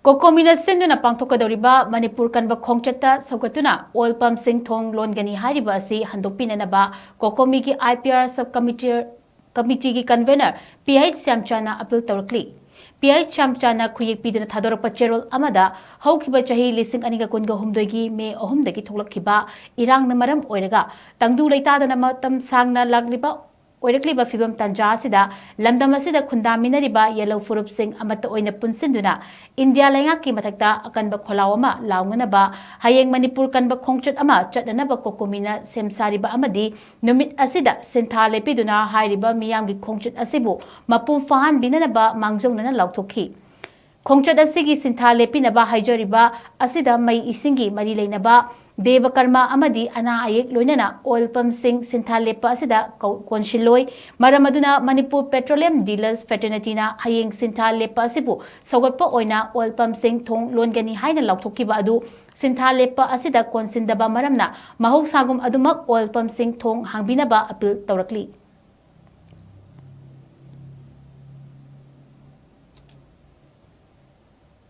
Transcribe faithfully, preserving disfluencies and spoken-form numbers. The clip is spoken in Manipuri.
ꯀꯣꯀꯣꯃꯤꯅ ꯁꯤꯟꯗꯨꯅ ꯄꯥꯡꯊꯣꯛꯀꯗꯧꯔꯤꯕ ꯃꯅꯤꯄꯨꯔ ꯀꯟꯕ ꯈꯣꯡꯆꯠꯇ ꯁꯧꯒꯠꯇꯨꯅ ꯑꯣꯏꯜ ꯄꯝꯁꯤꯡ ꯊꯣꯡ ꯂꯣꯟꯒꯅꯤ ꯍꯥꯏꯔꯤꯕ ꯑꯁꯤ ꯍꯟꯗꯣꯛꯄꯤꯅꯅꯕ ꯀꯣꯀꯣꯃꯤꯒꯤ IPR sub committee, committeeꯒꯤ convener P H ꯁ꯭ꯌꯥꯝꯆꯥꯅ appeal ꯇꯧꯔꯛꯂꯤ꯫ P H ꯁ꯭ꯌꯥꯝꯆꯥꯅ ꯈꯨꯌꯦꯛ ꯄꯤꯗꯨꯅ ꯊꯥꯗꯣꯔꯛꯄ ꯆꯦꯔꯣꯜ ꯑꯃꯗ ꯍꯧꯈꯤꯕ ꯆꯍꯤ ꯂꯤꯁꯤꯡ ꯑꯅꯤꯒ ꯀꯨꯟꯒ ꯍꯨꯝꯗꯣꯏꯒꯤ ꯃꯦ ꯑꯍꯨꯝꯗꯒꯤ ꯊꯣꯛꯂꯛꯈꯤꯕ ꯏꯔꯥꯡꯅ ꯃꯔꯝ ꯑꯣꯏꯔꯒ ꯇꯪꯗꯨ ꯂꯩꯇꯥꯗꯅ ꯃꯇꯝ ꯁꯥꯡꯅ ꯂꯥꯛꯂꯤꯕ ꯑꯣꯏꯔꯛꯂꯤꯕ ꯐꯤꯕꯝ ꯇꯥꯟꯖꯥ ꯑꯁꯤꯗ ꯂꯝꯗꯝ ꯑꯁꯤꯗ ꯈꯨꯟꯗꯥꯃꯤꯟꯅꯔꯤꯕ ꯌꯦꯜꯍꯧ ꯐꯨꯔꯨꯞꯁꯤꯡ ꯑꯃꯠꯇ ꯑꯣꯏꯅ ꯄꯨꯟꯁꯤꯟꯗꯨꯅ ꯏꯟꯗꯤꯌꯥ ꯂꯩꯉꯥꯛꯀꯤ ꯃꯊꯛꯇ ꯑꯀꯟꯕ ꯈꯣꯜꯂꯥꯎ ꯑꯃ ꯂꯥꯎꯅꯅꯕ ꯍꯌꯦꯡ ꯃꯅꯤꯄꯨꯔ ꯀꯟꯕ ꯈꯣꯡꯆꯠ ꯑꯃ ꯆꯠꯅꯅꯕ ꯀꯣꯀꯣꯃꯤꯅ ꯁꯦꯝ ꯁꯥꯔꯤꯕ ꯑꯃꯗꯤ ꯅꯨꯃꯤꯠ ꯑꯁꯤꯗ ꯁꯤꯟꯊꯥ ꯂꯦꯞꯄꯤꯗꯨꯅ ꯍꯥꯏꯔꯤꯕ ꯃꯤꯌꯥꯝꯒꯤ ꯈꯣꯡꯆꯠ ꯑꯁꯤꯕꯨ ꯃꯄꯨꯡ ꯐꯥꯍꯟꯕꯤꯅꯅꯕ ꯃꯥꯡꯖꯧꯅꯅ ꯂꯥꯎꯊꯣꯛꯈꯤ꯫ ꯈꯣꯡꯆꯠ ꯑꯁꯤꯒꯤ ꯁꯤꯟꯊꯥ ꯂꯦꯞꯄꯤꯅꯕ ꯍꯥꯏꯖꯔꯤꯕ ꯑꯁꯤꯗ ꯃꯩ ꯏꯁꯤꯡꯒꯤ ꯃꯔꯤ ꯂꯩꯅꯕ ꯗꯦꯕ ꯀꯔꯃ ꯑꯃꯗꯤ ꯑꯅꯥ ꯑꯌꯦꯛ ꯂꯣꯏꯅꯅ ꯑꯣꯏꯜ ꯄꯝꯁꯤꯡ ꯁꯤꯟꯊꯥ ꯂꯦꯞꯄ ꯑꯁꯤꯗ ꯀꯧ-, ꯀꯣꯟꯁꯤꯜꯂꯣꯏ꯫ ꯃꯔꯝ ꯑꯗꯨꯅ ꯃꯅꯤꯄꯨꯔ Petroleum Dealers Fraternityꯅ ꯍꯌꯦꯡ ꯁꯤꯟꯊꯥ ꯂꯦꯞꯄ ꯑꯁꯤꯕꯨ ꯁꯧꯒꯠꯄ ꯑꯣꯏꯅ ꯑꯣꯏꯜ ꯄꯝꯁꯤꯡ ꯊꯣꯡ ꯂꯣꯟꯒꯅꯤ ꯍꯥꯏꯅ ꯂꯥꯎꯊꯣꯛꯈꯤꯕ ꯑꯗꯨ ꯁꯤꯟꯊꯥ ꯂꯦꯞꯄ ꯑꯁꯤꯗ ꯀꯣꯟꯁꯤꯟꯗꯕ ꯃꯔꯝꯅ ꯃꯍꯧꯁꯥꯒꯨꯝ ꯑꯗꯨꯃꯛ ꯑꯣꯏꯜ ꯄꯝꯁꯤꯡ ꯊꯣꯡ ꯍꯥꯡꯕꯤꯅꯕ appeal ꯇꯧꯔꯛꯂꯤ꯫